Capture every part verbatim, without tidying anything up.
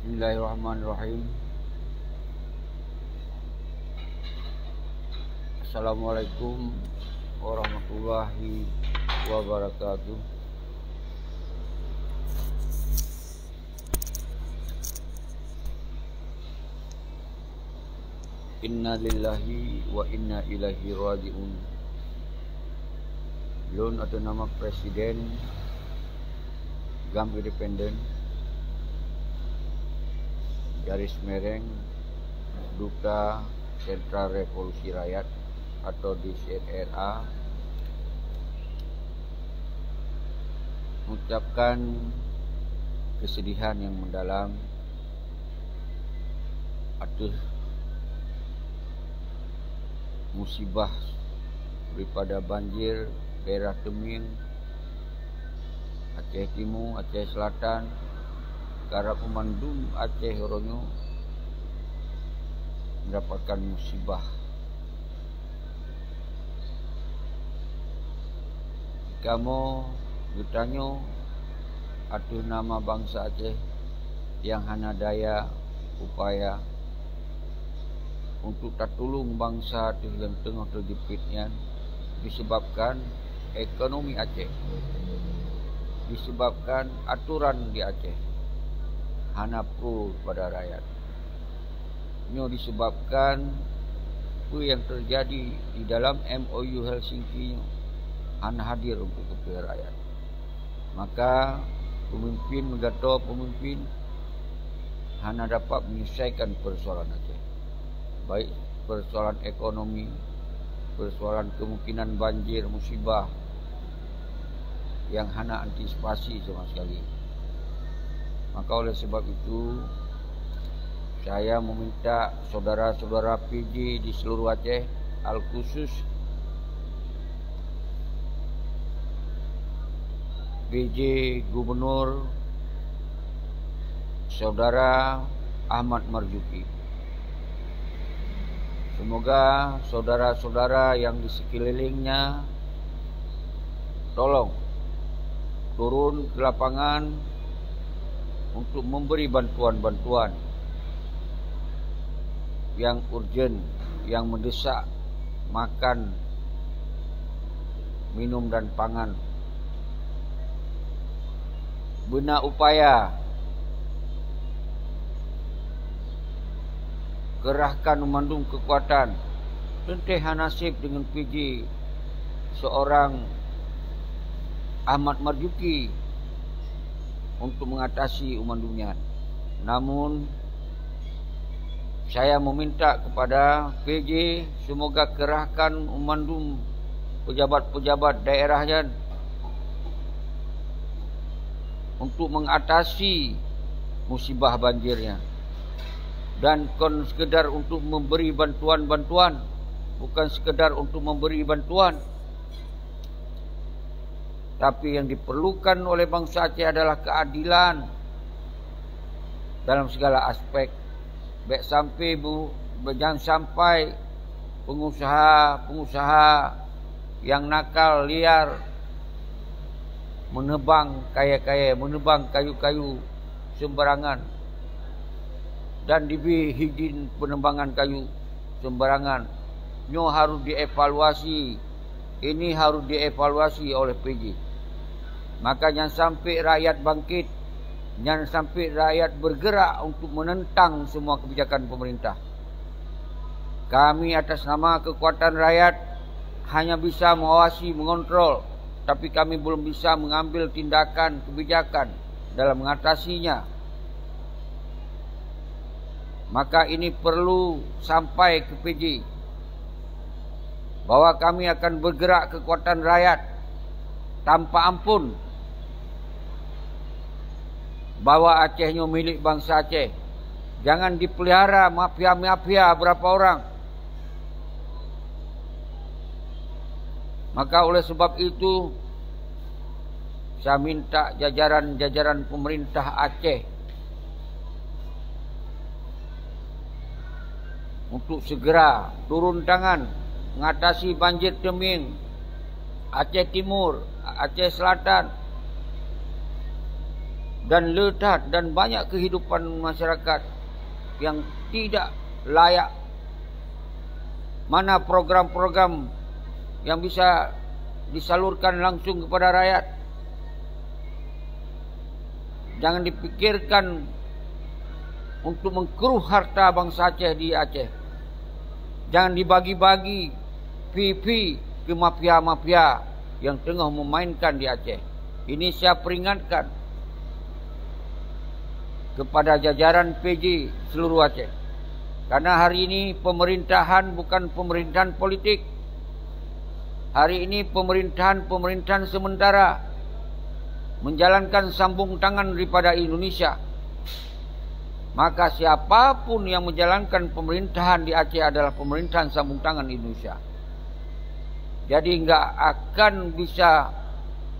Bismillahirrahmanirrahim. Assalamualaikum warahmatullahi wabarakatuh. Inna lillahi wa inna ilaihi raji'un. Lôn ateueh nama Presiden GAM Independen, garis mereng Duta Sentra Revolusi Rakyat atau D S R A, mengucapkan kesedihan yang mendalam ateueh musibah daripada banjir daerah Teuming, Aceh Timu, Aceh Selatan, karab mandum Aceh uroe nyoe mendapatkan musibah. Kamoe geutanyoe ateueh nama bansa Aceh nyang hana daya upaya untuk tatulông bansa teuh nyang teungoh teujeuet nyan, disebabkan ekonomi Aceh, disebabkan aturan di Aceh hana pro kepada rakyat. Nyoe disebabkan peue nyang teujadi di dalam M O U Helsinki nyoe hana hadir untuk kepentingan rakyat. Maka pemimpin, meugatoe pemimpin hana dapat menyelesaikan persoalan Aceh, baik persoalan ekonomi, persoalan kemungkinan banjir, musibah yang hana antisipasi sama sekali. Maka oleh sebab itu, saya meminta saudara-saudara P J di seluruh Aceh, al khusus P J Gubernur Saudara Ahmad Marzuki. Semoga saudara-saudara yang di sekelilingnya tolong turun ke lapangan untuk memberi bantuan-bantuan yang urgen, yang mendesak, makan, minum dan pangan. Beuna upaya, kerahkan mandum kekuatan. Teuntèe hana sép deungon P J seorang Ahmad Marzuki untuk mengatasi mandum nyan. Namun, saya meminta kepada P J, semoga kerahkan mandum pejabat-pejabat daerah nyan untuk mengatasi musibah banjir nyan. Dan kon sekedar untuk memberi bantuan-bantuan, bukan sekedar untuk memberi bantuan, tapi yang diperlukan oleh bansa Aceh adalah keadilan dalam segala aspek. Bèk sampai bu-, jangan sampai pengusaha-pengusaha yang nakal liar menebang kayèe-kayèe, menebang kayu-kayu sembarangan dan dibri izin penebangan kayu sembarangan. Nyoe harus dievaluasi. Ini harus dievaluasi oleh P J. Maka jangan sampai rakyat bangkit, jangan sampai rakyat bergerak untuk menentang semua kebijakan pemerintah. Kami atas nama kekuatan rakyat hanya bisa mengawasi, mengontrol, tapi kami belum bisa mengambil tindakan kebijakan dalam mengatasinya. Maka ini perlu sampai ke P J bahwa kami akan bergerak kekuatan rakyat tanpa ampun, bahwa Aceh nyoe milék bansa Aceh. Jangan dipelihara mafia-mafia beberapa orang. Maka oleh sebab itu, saya minta jajaran-jajaran pemerintah Aceh untuk segera turun tangan mengatasi banjir Teuming, Aceh Timur, Aceh Selatan, Dan le that dan banyak kehidupan masyarakat yang tidak layak. Mana program-program yang bisa disalurkan langsung kepada rakyat? Jangan dipikirkan untuk mengkeruh harta bangsa Aceh di Aceh. Jangan dibagi-bagi fee-fee ke mafia-mafia yang tengah memainkan di Aceh. Ini saya peringatkan kepada jajaran P J seluruh Aceh. Karena hari ini pemerintahan bukan pemerintahan politik. Hari ini pemerintahan, pemerintahan sementara, menjalankan sambung tangan daripada Indonesia. Maka siapapun yang menjalankan pemerintahan di Aceh adalah pemerintahan sambung tangan Indonesia. Jadi enggak akan bisa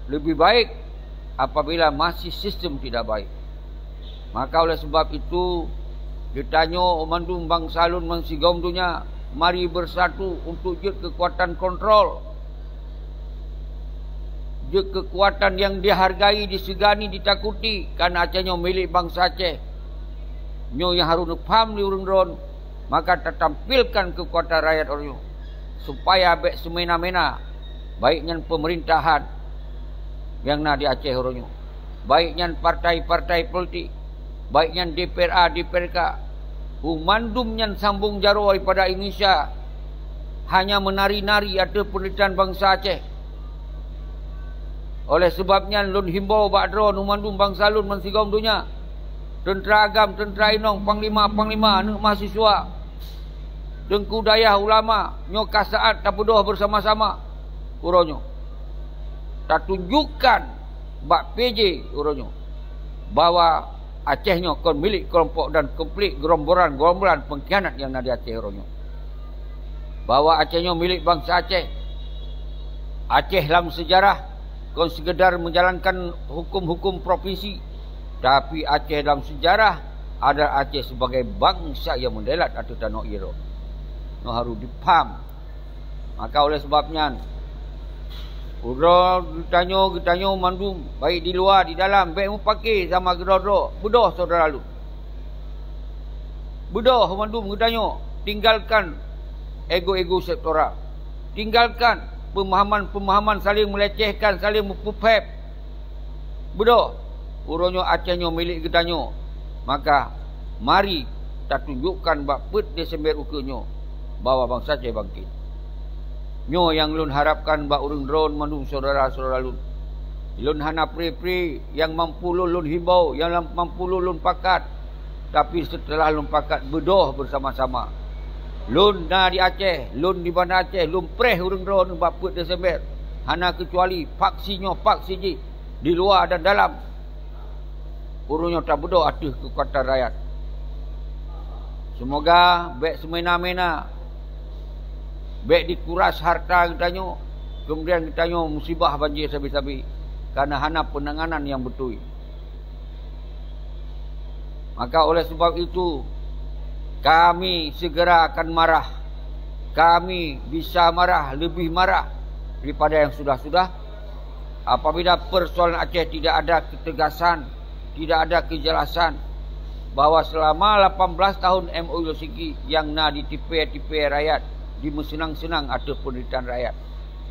lebih baik apabila masih sistem tidak baik. Maka oleh sebab itu, geutanyoe mandum bangsa lôn bansigom donya, mari bersatu untuk jeuet kekuatan kontrol. Jeuet kekuatan yang dihargai, disegani, ditakuti, karena Aceh nyoe milék bangsa Aceh. Nyoe nyang harôh neupaham lé ureuëng droen, maka tatampilkan kekuatan rakyat uroe nyoe, supaya bék seumena-mena, baik nyan pemerintahan nyang na di Aceh uroe nyoe, baik nyan partai-partai politik, baik nyan D P R A, D P R K, u mandum nyan sambong jaroe daripada Indonesia hanya menari-nari ateueh penderitaan bangsa Aceh. Oleh sebab nyan, lôn himbau bak droe nyoe mandum bangsa lôn bansigom donya, teuntra agam, teuntra inong, panglima-panglima, aneuëk mahasiswa, teungku dayah, ulama, nyoe ka saát tabeudôh beusama-sama uroe nyoe. Tatunjukkan bak P J uroe nyoe bahwa Aceh nyoe kon milék keulompok dan konflik, gerombolan-gerombolan pengkhianat nyang na di Aceh uroe nyoe. Bahwa Aceh nyoe milék bangsa Aceh. Aceh lam sejarah kon sekedar menjalankan hukum-hukum provinsi, tapi Aceh dalam sejarah adalah Aceh sebagai bangsa yang mendelat ateueh tanoh Europe. Nyoe harôh dipaham. Maka oleh sebab nyan, uroe geutanyoe, geutanyoe mandum, baik di luwa, di dalam, bék mupake sama keudroe-droe, beudôh syedara lôn. Beudôh mandum geutanyoe, tinggalkan ego-ego sektoral. Tinggalkan pemahaman-pemahaman saling melecehkan, saling meupeuphém. Beudôh, uroe nyoe Aceh nyoe milék geutanyoe. Maka, mari tatunjukkan bak peuet Desember ukeue nyoe bahwa bangsa Aceh bangkit. Nyoe nyang lôn harapkan bak ureuëng droen mandum syedara-syedara lôn. Lôn hana pre-pre nyang mampu lôn, lôn himbau, nyang lam-, mampu lôn, lôn pakat. Tapi seuteulah lôn pakat, beudôh beusama-sama. Lôn na di Aceh, lôn di Banda Aceh, lôn preh ureuëng droen bak peuet Desember. Hana keucuali faksi nyoe, faksi jih, di luwa dan dalam. Uroe nyoe tabeudôh ateueh keukuatan rakyat. Seumoga bék seumena-mena, bék dikuras harta geutanyoe, keumudian geutanyoe musibah banjir sabe-sabe, kareuna hana peunanganan nyang beutôi. Maka oleh sebab itu, kami segera akan marah. Kami bisa marah, lebih marah daripada yang sudah-sudah. Apabila persoalan Aceh tidak ada ketegasan, tidak ada kejelasan bahwa selama lapan belas tahun M O U Helsinki nyang na ditipée-tipée rakyat, dimeuseunang-seunang ateueh peunderitaan rakyat,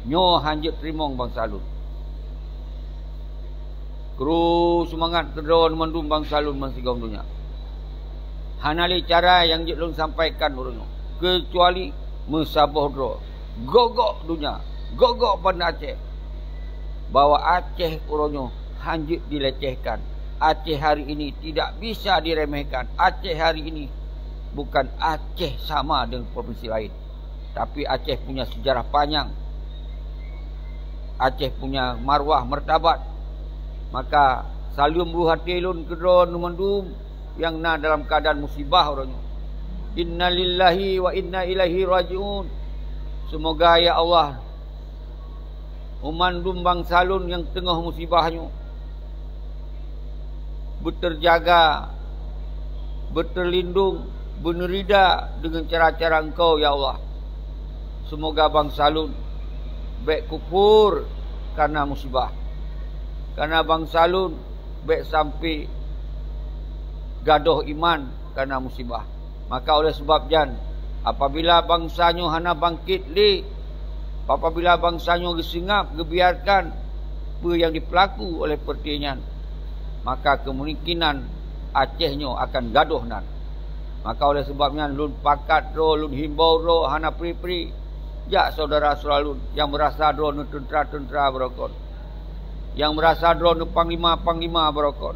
nyoe hanjeuet teurimong bansa lôn. Kru seumangat keudroe mandum bansa lôn bansigom donya. Hana lé cara nyang jeuet lôn sampaikan uroe nyoe, keucuali meusaboh droe, gok-gok donya, gok-gok Banda Aceh, bahwa Aceh uroe nyoe hanjeuet dilecehkan. Aceh hari ini tidak bisa diremehkan. Aceh hari ini bukan Aceh sama dengan provinsi lain, tapi Aceh punya sejarah panjang. Aceh punya marwah, martabat. Maka, saleuem beuhati lôn keudroe mandum nyang na dalam keuadaan musibah uroe nyoe. Innalillahi wa inna ilaihi raji'un. Seumoga, ya Allah, u mandum bansa lôn nyang teungoh musibah nyoe beuteujaga, beuteulindong, beuneurida deungon cara-cara Engkau, ya Allah. Seumoga bansa lôn bék kufur kareuna musibah. Kareuna bansa lôn bék sampai gadôh iman kareuna musibah. Maka oleh sabab nyan, apabila bansa nyoe hana bangkét lé, apabila bansa nyoe geuseungab, geubiarkan peue nyang jipeulaku oleh peurti nyan, maka keumungkinan Aceh nyoe akan gadôh nan. Maka oleh sabab nyan, lôn pakat droe, lôn himbau droe hana pri-pri. Jak syedara-syedara lôn nyang meurasa droe neu teuntra-teuntra beurokon, nyang meurasa droe neu panglima-panglima beurokon,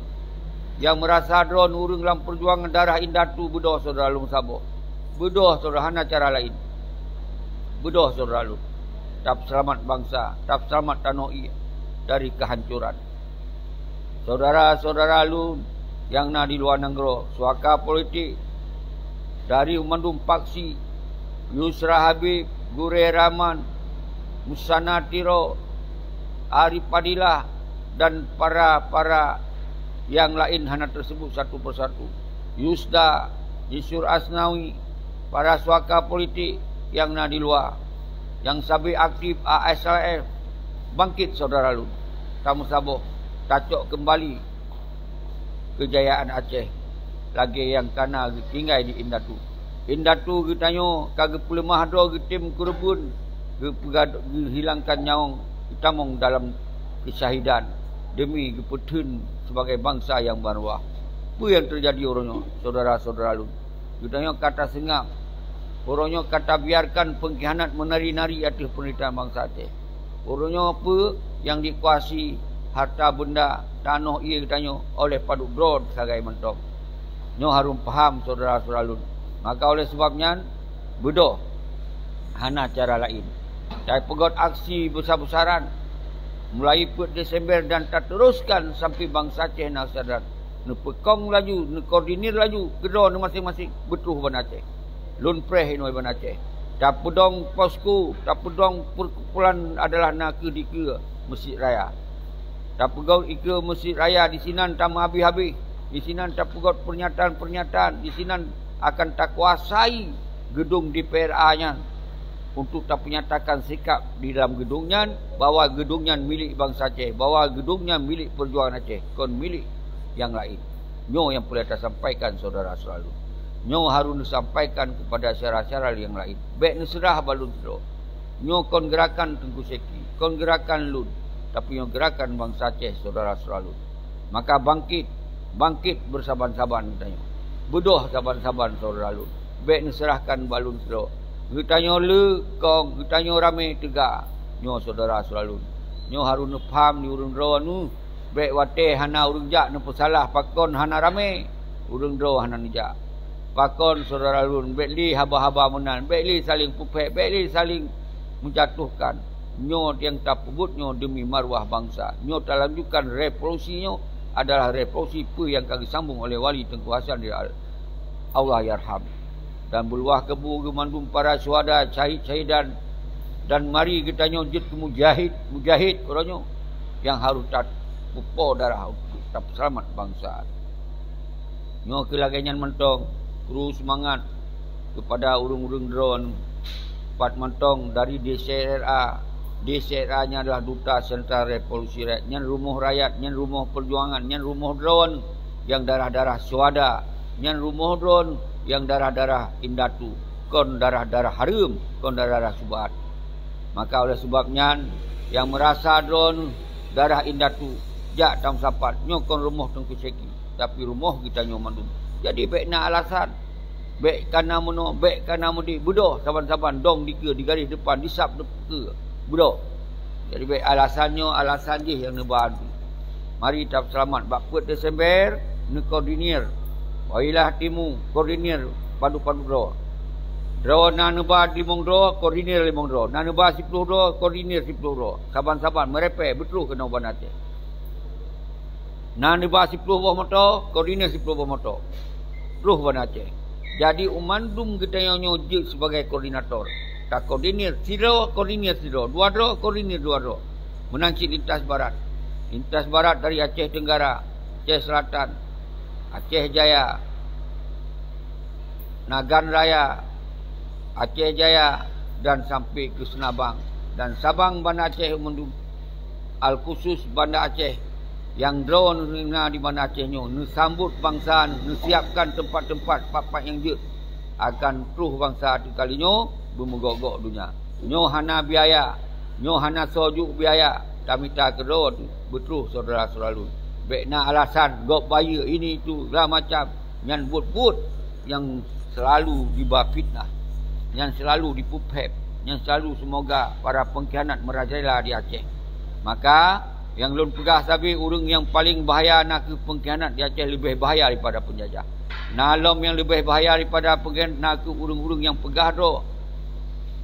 nyang meurasa droe neu ureuëng lam peujuangan darah indatu, beudôh syedara lôn saboh. Beudôh syedara, hana cara laén. Beudôh syedara lôn. Tapeuseulamat bansa, tapeuseulamat tanoh ié dari keuhancoran. Syedara-syedara lôn nyang na di luwa nanggroe, suaka politik dari mandum paksi, Yusra Habib, Gurée Rahman, Musana Tiro, Arif Fadilah, dan para-para nyang laén hana teuseubut satu persatu. Yusda, Yusur Asnawi, para suaka politik nyang na di luwa, nyang sabe aktif A S L F, bangkét syedara lôn. Tameusaboh, tacok keumbali keujayaan Aceh lagée nyang kana geutinggai di indatu. Indatu geutanyoe ka geupeuleumah droe, geutem keureubeuen, geupeugad-, geuhilangkan nyawöng, geutamong dalam keusyahidan deumi geupeutheun sibagai bansa nyang meuruah. Peue nyang teujadi uroe nyoe, syedara-syedara lôn? Geutanyoe ka taseungab. Uroe nyoe ka tabiarkan peungkhianat meunari-nari ateueh peumeurintah bansa Aceh. Uroe nyoe peue nyang dikuasai harta beunda tanoh ié geutanyoe oleh padub droe sagai mantong. Nyoe harôh paham syedara-syedara lôn. Maka oleh sabab nyan, beudôh, hana cara laén. Tapeugöt aksi besar-besaran mulai peuet Desember dan tateruskan sampai bansa Aceh na sadar. Neupeukong laju, neukoordinir laju keudroe neumaséng-maséng, beutroh Banda Aceh. Lôn preh inoe Banda Aceh. Tapeudong posko, tapeudong perkumpulan adalah nakeuh dikeue Meuseujid Raya. Tapeugöt ikeue Meuseujid Raya, disinan tameuhabéh-habéh, disinan tapeugöt pernyataan-pernyataan, disinan akan takuasai geudong D P R A nyan untuk tapeunyatakan sikap di dalam geudong nyan bahwa geudong nyan milék bansa Aceh, bahwa geudong nyan milék peujuangan Aceh, kon milék nyang laén. Nyoe nyang peureulée tasampaikan syedara-syedara lôn. Nyoe harôh neusampaikan keupada syedara-syedara nyang laén. Bék neuseurah bak lôn sidroe. Nyoe kon geurakan Teungku Syeki, kon geurakan lôn, tapi nyoe geurakan bansa Aceh syedara-syedara lôn. Maka bangkét, bangkét beusaban-saban geutanyoe. Beudôh saban-saban syedara lôn. Bék neuseurahkan bak lôn sidroe. Geutanyoe le kong, geutanyoe ramé teuga. Nyoe syedara-syedara lôn. Nyoe harôh neupham di ureuëng droeneuh. Bék watée hana ureuëng jak neupeusalah pakon hana ramé, ureuëng droe hana neujak. Pakon syedara lôn, bék lé haba-haba meunan, bék lé saléng peuphét, bék lé saléng meujatohkan. Nyoe nyang tapeubuet nyoe deumi maruah bansa. Nyoe talanjutkan revolusi nyoe adalah revolusi peue nyang ka geusambong oleh Wali Teungku Hasan di Al-, Allah yarham. Dan beuluwah keubu geuh mandum para syuhada, syahid-syahidan, dan mari geutanyoe jeuet keu mujahid-mujahid uroe nyoe nyang harôh tapeupo darah untuk tapeuseulamat bansa. Nyoe keuh lagée nyan mantong, kru seumangat keupada ureuëng-ureuëng droeneuh, pat mantong dari D C R A. D C R A nyan adalah Duta Sentral Revolusi Rakyat, nyan rumoh rakyat, nyan rumoh peujuangan, nyan rumoh droeneuh nyang darah-darah syuhada, nyan rumoh droeneuh nyang darah-darah indatu, kon darah-darah hareuem, kon darah-darah syubhat. Maka oleh sabab nyan, nyang meurasa droeneuh darah indatu, jak tameusapat, nyoe kon rumoh Teungku Syeki, tapi rumoh geutanyoe mandum. Jadi bék na alasan. Bék kana meunoe, bék kana meudéh, beudôh saban-saban dong dikeue di garéh depan, disab dikeue, beudôh. Jadi bék alasan nyoe, alasan jih nyang neuba. Mari tapeuseulamat bak peuet Desember, neukoordinir. Wailah timu, koordinir padub-padub droe. Droe na neuba limong droe, koordinir limong droe. Na neuba siploh droe, koordinir siploh droe. Saban-saban meurepée beutroh keunoe Banda Aceh. Na neuba siploh boh moto, koordinir siploh boh moto. Troh Banda Aceh. Jadi, u mandum geutanyoe nyoe jeuet sibagai koordinator. Takoordinir sidroe, koordinir sidroe. Dua droe, koordinir dua droe. Meunan cit lintas barat. Lintas barat dari Aceh Tenggara, Aceh Selatan, Aceh Jaya, Nagan Raya, Aceh Jaya, dan sampai ke Seunabang dan Sabang Banda Aceh mandum, al-khusus Banda Aceh Nyang droeneuh na di Banda Aceh nyoe, neusambot bansa, neusiapkan teumpat-teumpat, pat-pat nyang jeuet, akan troh bansa teuh kali nyoe beumeugok-gok donya. Nyoe hana biaya, nyoe hana soe jok biaya, tamita keudroe beutroh syedara-syedara lôn. Bék na alasan, gob bayeue, ini itu, segala macam. Nyan buet-buet nyang seulalu jiba fitnah, nyang seulalu jipeupéb, nyang seulalu seumoga para peungkhianat meurajalela di Aceh. Maka, nyang lôn peugah sabe, ureuëng nyang paleng bahaya na kheueh peungkhianat di Aceh, leubeh bahaya daripada peunjajah. Na lom nyang leubeh bahaya daripada peungkhianat na kheueh ureuëng-ureuëng nyang peugah droe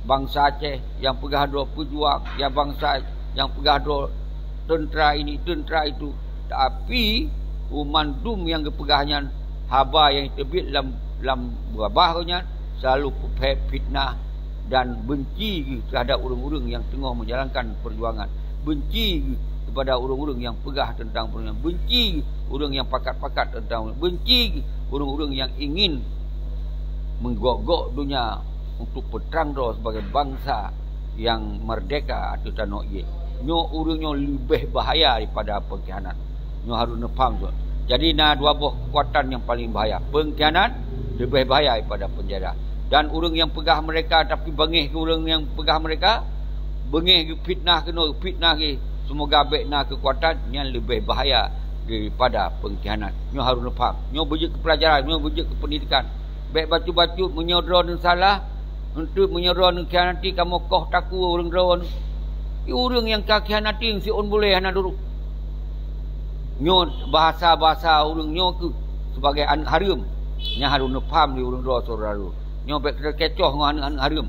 bansa Aceh, nyang peugah droe peujuang, nyang bansa, nyang peugah droe teuntra ini, teuntra itu. Tapi, banmandum nyang geupeugah nyan, haba nyang teubiet lam, lam babah geuh nyan, seulalu peupéb fitnah dan beunci geuh teuhadap ureuëng-ureuëng nyang teungoh meujalankan peujuangan. Beunci geuh keupada ureuëng-ureuëng nyang peugah teuntang peujuangan. Beunci geuh ureuëng nyang pakat-pakat teuntang, beunci geuh ureuëng-ureuëng nyang ingin meugok-gok donya untuk peutrang droe sibagai bansa nyang meurdeka ateueh tanoh ié. Nyoe ureuëng nyoe leubeh bahaya daripada peungkhianat. Nyoe harôh neupham tu. Jadi, na dua boh keukuatan nyang paleng bahaya. Peungkhianat leubeh bahaya daripada peunjajah. Dan ureuëng nyang peugah meurdeka, tapi beungéh keu ureuëng nyang peugah meurdeka, beungéh geufitnah keunoe, geufitnah geuh, seumoga bék na keukuatan, nyan leubeh bahaya daripada peungkhianat. Nyoe harôh neupham. Nyoe beujeuet keu peulajaran, nyoe beujeuet keu peundidikan. Bék bacut-bacut, meunyoe droeneuh salah, eunteuk meunyoe droeneuh khianati, kamoe koh takue ureuëng droeneuh. Di ureuëng nyang ka khianati, siôn buleuen hana duruek. Nyoe bahasa-bahasa ureuëng nyoe kheueh sibagai aneuëk hareuem. Nyan harôh neupham di ureuëng droe syedara lôn. Nyoe bék teukecoh ngon aneuëk-aneuëk hareuem.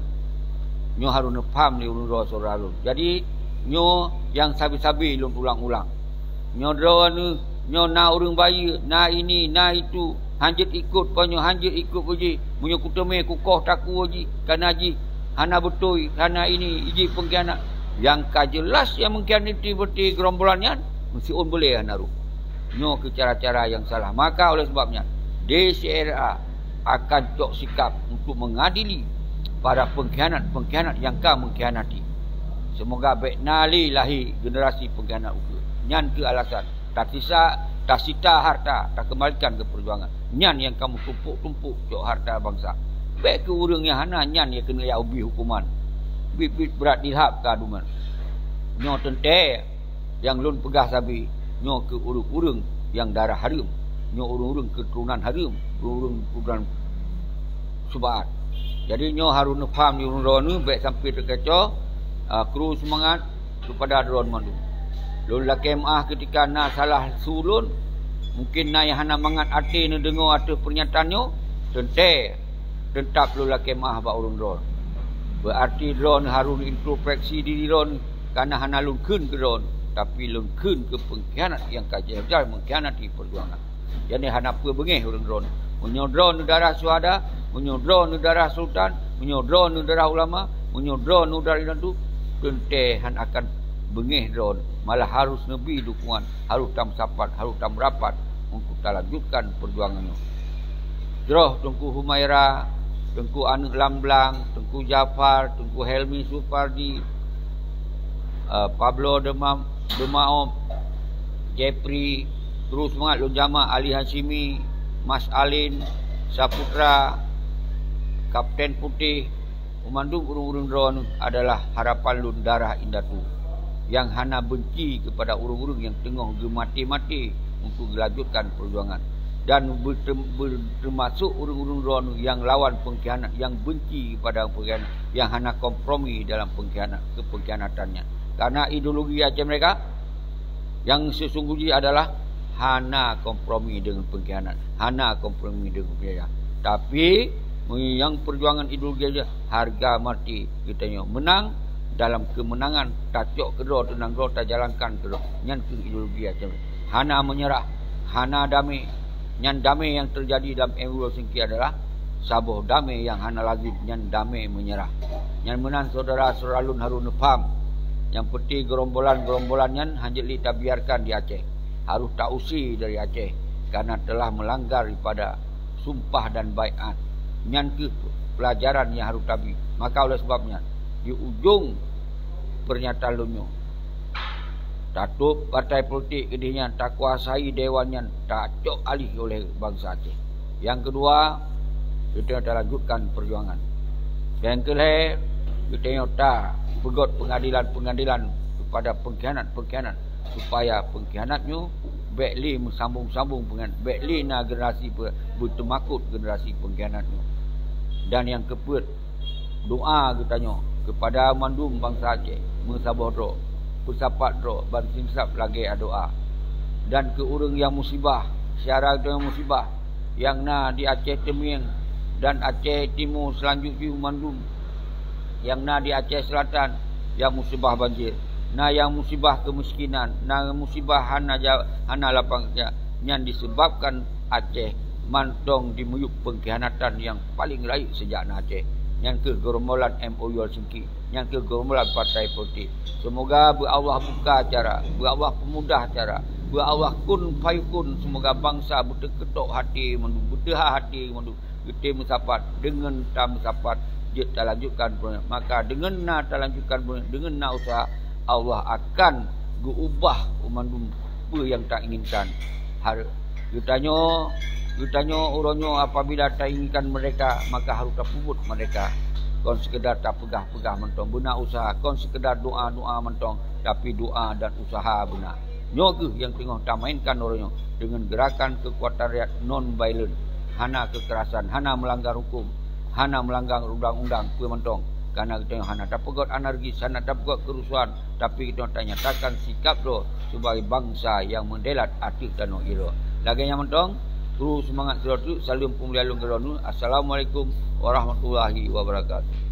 Nyoe harôh neupham di ureuëng droe syedara lôn. Jadi, nyoe nyang sabe-sabe lôn ulang-ulang. Nyoe droeneuh, nyoe na ureuëng bayeue, na ini, na itu, hanjeuet ikot, kon nyoe hanjeuet ikot keu jih. Meunyoe kuteumé kukoh takue jih, kana jih hana beutôi, hana ini, jih peungkhianat. Nyang ka jeulaih nyang meungkhianati berarti gerombolan nyan, meusiôn buleuen hana rôh. Nyoe kheueh cara-cara nyang salah. Maka oleh sebab nyan, D C R A akan cok sikap untuk mengadili para pengkhianat-pengkhianat nyang ka mengkhianati. Seumoga bék na lé lahé generasi pengkhianat ukeue. Nyan kheueh alasan tasisa, tasita harta, takeumbalikan keu peujuangan. Nyan nyang kamoe tumpôk-tumpôk cok harta bansa. Bék keu ureuëng nyang hana nyan nyang keuneuk jak ubé huköman. Biet-biet brat dilhab keu aduman. Nyoe teuntée nyang lôn peugah sabe, nyoe keu ureuëng-ureuëng nyang darah hareuem, nyoe ureuëng-ureuëng keuturonan hareuem, ureuëng-ureuëng keuturonan subaat. Jadi, nyoe harôh neupham di ureuëng droeneuh, bék sampai teukecoh, a, kru seumangat keupada droeneuh mandum. Lôn lakée meuáh keutika na salah su lôn, mungken na nyang hana mangat até neudeungoe ateueh peurnyataan nyoe, teuntée teutap lôn lakée meuáh bak ureuëng droeneuh. Beurarti droeneuh harôh introspeksi diri droeneuh, kareuna hana lôn kheun keu droeneuh, tapi lôn kheun keu peungkhianat nyang ka jai-jai meungkhianati peujuangan. Jadi hana peue beungéh ureuëng droeneuh. Meunyoe droeneuh darah syuhada, meunyoe droeneuh darah sultan, meunyoe droeneuh darah ulama, meunyoe droeneuh darah indatu, teuntée hana akan beungéh droeneuh, malah harôh neubi dukungan, harôh tameusapat, harôh tameurapat untuk talanjutkan peujuangan nyoe. Jroh Teungku Humaira, Teungku Aneuëk Lamblang, Teungku Jafar, Teungku Helmi Supardi, eh, Pablo Dema-, Demaop, Jepri, terus mangat lôn jamak Ali Hasyimi, Mas Alin, Saputra, Kapten Putéh, Meumandum ureuëng-ureuëng droeneuh adalah harapan lôn darah indatu, nyang hana beunci keupada ureuëng-ureuëng nyang teungoh geumaté-maté untuk geulanjutkan peujuangan, dan beuteum-, beu-, teumasok ureuëng-ureuëng droeneuh nyang lawan peungkhianat, nyang beunci keupada peungkhianat, nyang hana kompromi dalam peungkhianat, keupeungkhianatan nyan. Karena ideologi Aceh Merdeka nyang sesungguh jih adalah hana kompromi deungon peungkhianat, hana kompromi deungon peunjajah. Tapi, meunyoe nyang peujuangan ideologi jih, hareuga maté geutanyoe meunang, dalam keumeunangan tacok keudroe, teunang droe, tajalankan keudroe. Nyan kheueh ideologi Aceh. Hana meunyeurah, hana damé. Nyan damé nyang teujadi dalam M U Helsinki adalah saboh damé nyang hana lazim, nyan damé meunyeurah. Nyan meunan syedara-syedara lôn harôh neupham, nyang peuté geurombolan-geurombolan nyan hanjeuet lé tabiarkan di Aceh. Harôh tausé dari Aceh, karena telah melanggar daripada sumpah dan baiat. Nyan kheueh peulajaran nyang harôh tabi. Maka oleh sebab nyan, di ujong peurnyataan lôn nyoe, Tatôp partai politik keudeh nyan, takuasai dewan nyan, tacok alih oleh bansa Aceh. Nyang keudua, geutanyoe talanjutkan peujuangan. Nyang keulhèe, geutanyoe tapeugöt peungadilan-peungadilan keupada peungkhianat-peungkhianat, supaya peungkhianat nyoe bèk lé meusambông-sambông peungkhianat, bèk lé na generasi peu-, beuteumakot generasi peungkhianat nyoe. Dan nyang keupeuet, doa geutanyoe keupada mandum bansa Aceh, meusaboh droe, peusapat droe, ban sinsab lagèe adoa. Dan keu ureueng nyang musibah, syedara geutanyoe musibah, nyang na di Aceh Teumieng dan Aceh Timu seulanjut jih mandum, nyang na di Aceh Selatan, nyang musibah banjir, na nyang musibah keumiskinan, na musibah hana ja-, hana lapang keuja, nyan disebabkan Aceh mantong dimiyueb peungkhianatan nyang paleng rayeuk sejak na Aceh. Nyan kheueh geurombolan M O U Helsinki, nyan kheueh geurombolan partai politik. Seumoga beu Allah buka cara, beu Allah peumudah cara, beu Allah kun fayakun, seumoga bansa beuteukeudok hati mandum, beuteuha hati mandum, geutem meusapat, deungon tameusapat jeuet talanjutkan peurumoh. Maka deungon na talanjutkan peurumoh, deungon na useuha, Allah akan geuubah mandum peue nyang tainginkan. Har-, geutanyoe, geutanyoe uroe nyoe apabila tainginkan merdeka, maka harôh tapeubuet merdeka. Kon seukeudar tapeugah-peugah mantong, beuna useuha, kon seukeudar doa-doa mantong, tapi doa dan useuha beuna. Nyoe kheueh nyang teungoh tamainkan uroe nyoe deungon geurakan keukuatan rakyat non violent, hana keukerasan, hana meulanggar huköm, hana meulanggar undang-undang peue mantong. Kareuna geutanyoe hana tapeugöt anarkis, hana tapeugöt keurusuhan, tapi geutanyoe tanyatakan sikap droe sibagai bansa nyang meudelat ateueh tanoh jih droe. Lagèe nyan mantong, kru seumangat sidroe teuk, saleuem peumulia lôn keudroe neuh. Assalamualaikum warahmatullahi wabarakatuh.